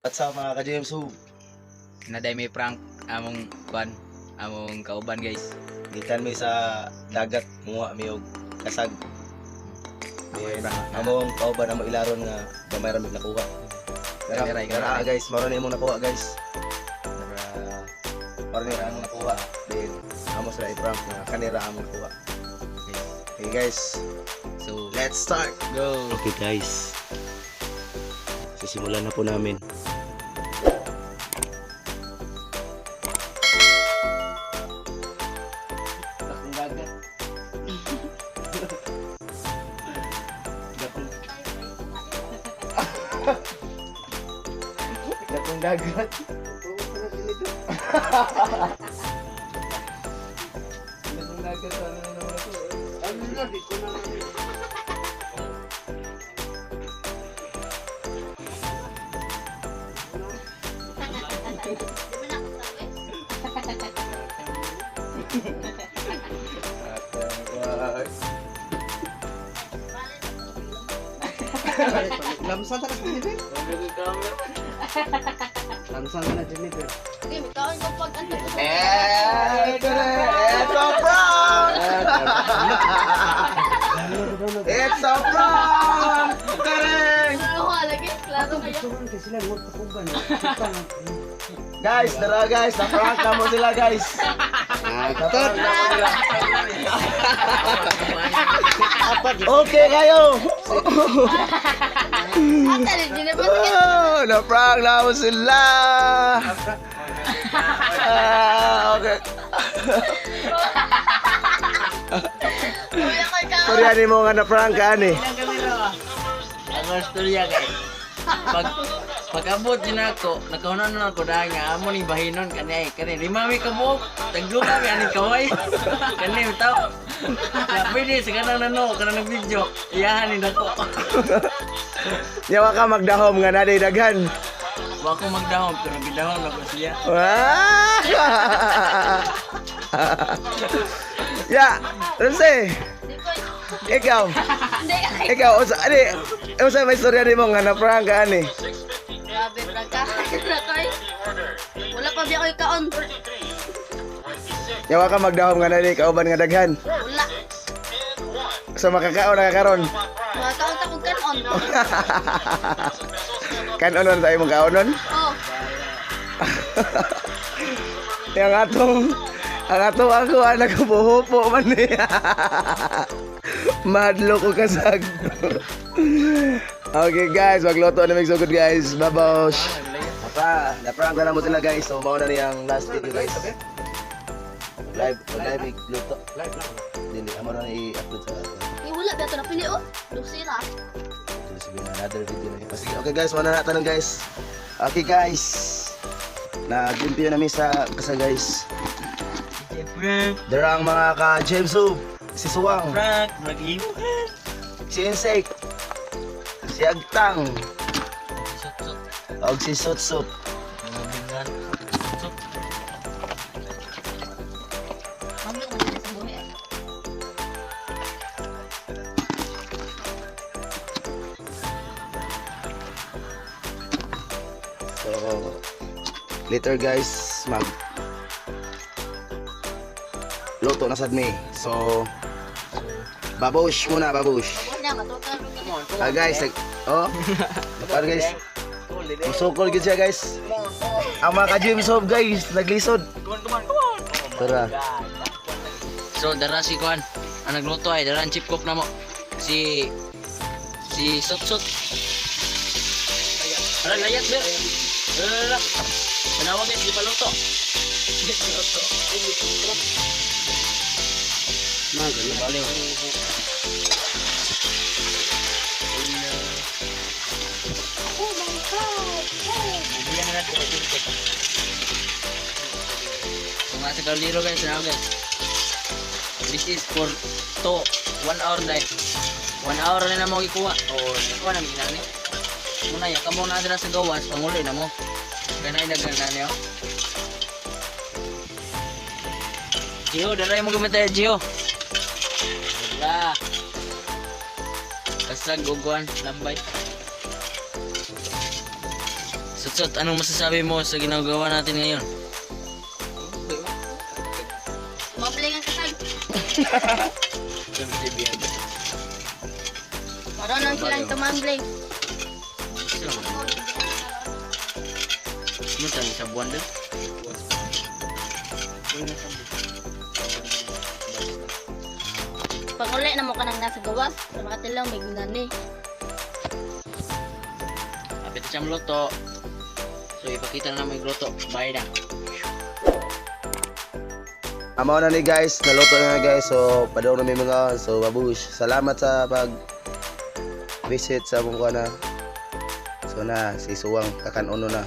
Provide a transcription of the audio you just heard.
What's up, mga ka-James Who? Naday may prank among kwan, among kauban, guys. Gikan mi sa dagat, muha mi og kasag. Then, among kauban amo ilaron nga gamay ra mig nakuha. Dara, Kaniray, dara kaniray. guys, maro na imong nakuha, guys. Dara, maro na among nakuha. Then amo sila i-prank nga kanira among nakuha. Okay guys, So, let's start. Go. Okay guys. Sisimulan na po namin. Dakong dagat. Dakong Dakong dagat. Dakong dagat, ano na naman ito? Ano na, di ko na. Lamsan na si Jennifer. Lamsan na Jennifer. Okay, may kaon ko pag ano. Eto na! It's a prank! It's a prank! Kareng! Ano ko lagi? Klaro kayo. Turon kay sila mo pakugan. Guys, tara guys, na-prank na mo sila, guys. Na-prank na mo sila. Okay kayo! Ata ni Jennifer. Oh, na-prank na mo sila! Ah, okay. Wala ko'y kaon. Sorry mo nga na-prank ka ani. Ang istorya, guys. Pag pag-abot din ako, nakauna na ako dahil nga amo ni bahinon kani ay kani lima mi kabuok, taglo kami ani kaway. Kani tao. Ya pwede sa kanang nano, kanang video. Iyahan ni nako. Yawa ka magdahom nga na daghan. Wa ko magdahom pero gidahom ako siya. Ah! Ya, Ramsey, Di ko. ikaw, Hindi ay. ikaw, usa, ani, usa may istorya nimo nga na-prank ka ani. Grabe prangka. Na koy. Wala pa biya ko'y kaon. Yawa ka magdahom nga na kauban nga daghan. Wala. Sa makakaon na ka karon. Mga kaon ta kog kanon. Kanonon sa imong kaonon. Oh, Yang atong ako ang nagbuhupo man niya. Madlo ko kasag. Okay guys, magluto na mig sugod, guys. Babosh. Pa, na-prank na mo sila, guys. So mao na niyang last video, guys. Live, live mig luto. Live na. Dili amo na i-upload sa ato. eh, wala ba ito na pili oh. Lusira. Sige na, another video na yun. Sige, okay guys, wala na tanong, guys. Okay guys. Nag-limpyo na mi sa kasa, guys. Prank, Dara ang mga ka James Hope, si Suwang, prank, maglimo ka. si Insect, si Agtang, Sot-sot. og si Sutsut. Mga bingan. Sot. Mamlo ko na sa buhi. Eh. So later guys, mag luto na sad mi. So babush muna, babush. Wala na matukan. Ah guys, oh. Par guys, musukol gid siya, guys. Ang mga ka-James Hope, guys, naglisod. Tara. So dara si Kwan. Ang nagluto ay dara ang chief cook na mo. Si Sot Sot. Ara layat ber. Ara. Tanawa guys, di pa luto. Di pa luto. Baliw. Oh my God. Oh. Bibigyan na natin kay Tito. Kung nasa kaldero guys, tanawa guys. This is for to 1 hour dahil. 1 hour na mo ikuha. O ikuha na ginani. Muna ya kamo na dira sa gawas panguli na mo. Kanay nagana niyo. Gio, daray mo gamit tayo, Gio. Wala. Kasag uguan, lambay. So Sutsot, anong masasabi mo sa ginagawa natin ngayon? Mabling ang kasag. Marunong silang tumambling. Ano tayo sa buwan doon? Pag uli na mo ka nang nasa gawas, sa mga tilaw may ginani. Kapit siya luto. So ipakita na namin yung luto. Bye na. Amo na ni guys, naluto na guys. So padung na mi mga, so babush. Salamat sa pag visit sa among kuana. So na si Suwang kakanuno na.